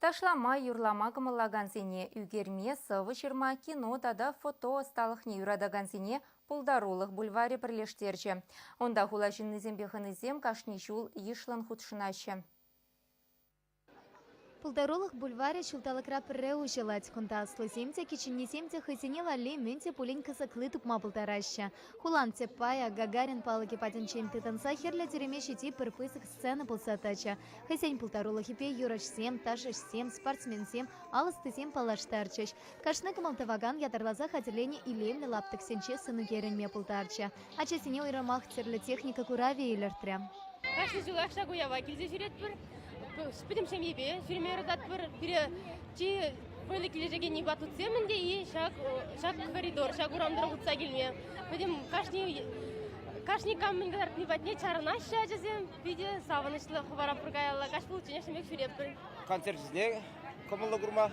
Ташлама, юрлама кӑмӑллакансене ӳкерме, сӑвӑ ҫырма, кино тата фото ӑсталӑхне юратакансене пултарулӑх бульварӗ пӗрлештерчӗ. Унта хула ҫыннисемпе хӑнисем кашни ҫул йышлӑн хутшӑнаҫҫӗ. Пултарулӑх бульварӗ ҫулталӑкра пӗрре уҫӑлать. Кунта аслисем те, кӗҫӗннисем те хӑйсене валли мӗн те пулин кӑсӑкли тупма пултараҫҫӗ. Хулан тӗп пайӗ Гагарин палӑкӗ патӗнчен тытӑнса Хӗрлӗ тӳреме ҫити пӗр пысӑк сцена пулса тӑчӗ. Хӑйсен пултарулӑхӗпе юрӑҫсем, ташӑҫсем, спортсменсем, ал ӑстисем паллаштарчӗҫ. Кашни кӑмӑл тӑвакан ятарласа хатӗрленӗ илемлӗ лаптӑксенче сӑн ӳкерӗнме пултарчӗ. Ачасене уйрӑмах тӗрлӗ техника куравӗ илӗртрӗ. Кашни ҫулах ҫак уява килсе ҫӳретпӗр. Пӗтӗм ҫемьепе ҫӳреме юрататпӑр. Пире чи вӑйлӑ килӗшекен батутсем ӗнтӗ и ҫак, ҫак коридор, ҫак урам тӑрӑх утса килме. Пӗтӗм кашни кашни кам мӗн кӑтартни патне чарӑнаҫҫӗ ачасем. Питӗ савӑнӑҫлӑ хӑваратпӑр каялла. Каҫ пуличченех ҫемьех ҫӳретпӗр. Концертсене кӑмӑллӑ курма.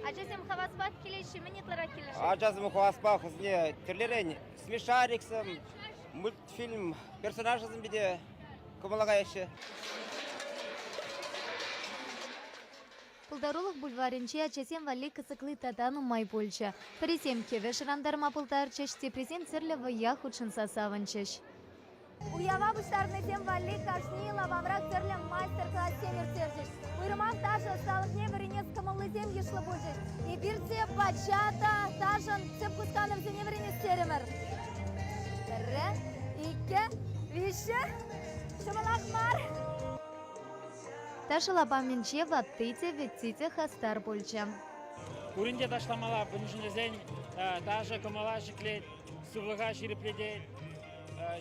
Ачасем хаваспах килеҫҫӗ. Мӗн ытларах килӗшет? Ачасем хаваспах вӗсене тӗрлӗрен смешариксем, мультфильм персонажӗсемпе те кӑмӑла каяҫҫӗ. Пултарулӑх бульварӗнче ачасем валли кӑсӑкли тата нумай пулчӗ. Пӗрисем кӗвӗ шӑрантарма пултарчӗҫ, теприсем тӗрлӗ вӑййа хутшӑнса савӑнчӗҫ. Уява пуҫтарӑннисем валли кашни лапамра тӗрлӗ мастер-классем ирттерчӗҫ. Уйрӑмах ташӑ ӑсталӑхне вӗренес кӑмӑллисем йышлӑ пулчӗҫ. Эпир те бачата ташӑн тӗп хусканӑвӗсене вӗренес терӗмӗр. Пӗрре, иккӗ, виҫҫӗ. Ҫӑмӑлах мар. Ташӑ лапамӗнче ватти те, вӗтти те хастар пулчӗ. Пурин те ташламалла, мӗншӗн тесен ташӑ кӑмӑла ҫӗклет, сывлӑха ҫирӗплетет.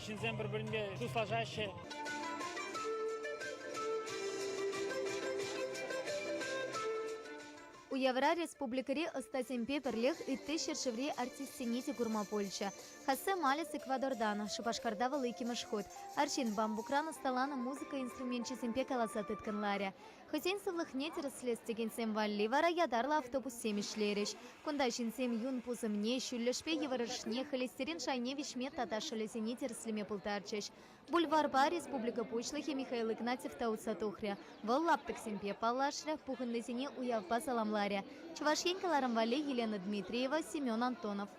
Ҫынсем пӗр-пӗринпе туслашаҫҫӗ. Уявра республикӑри ӑстасемпе пӗрлех ытти ҫӗршыври артистсене те курма пулчӗ. Хосе Малес Эквадортан, Шупашкарта вӑл иккӗмӗш хут. Арҫын бамбукран ӑсталанӑ музыка инструменчӗсемпе каласа тыткӑнларӗ. Хӑйсен сывлӑхне тӗрӗслес текенсем валли вара ятарлӑ автобуссем ӗҫлерӗҫ. Кунта ҫынсем юн пусӑмне, ҫӳллӗшпе йывӑрӑшне, холестерин шайне виҫме тата шӑлӗсене тӗрӗслеме пултарчӗҫ. Бульварпа республика Пуҫлӑхӗ Михаил Игнатьев та утса тухрӗ. Вӑл лаптӑксемпе паллашрӗ, пухӑннисене уявпа саламларӗ. Чӑваш Ен кӑларӑм валли Елена Дмитриева, Семен Антонов.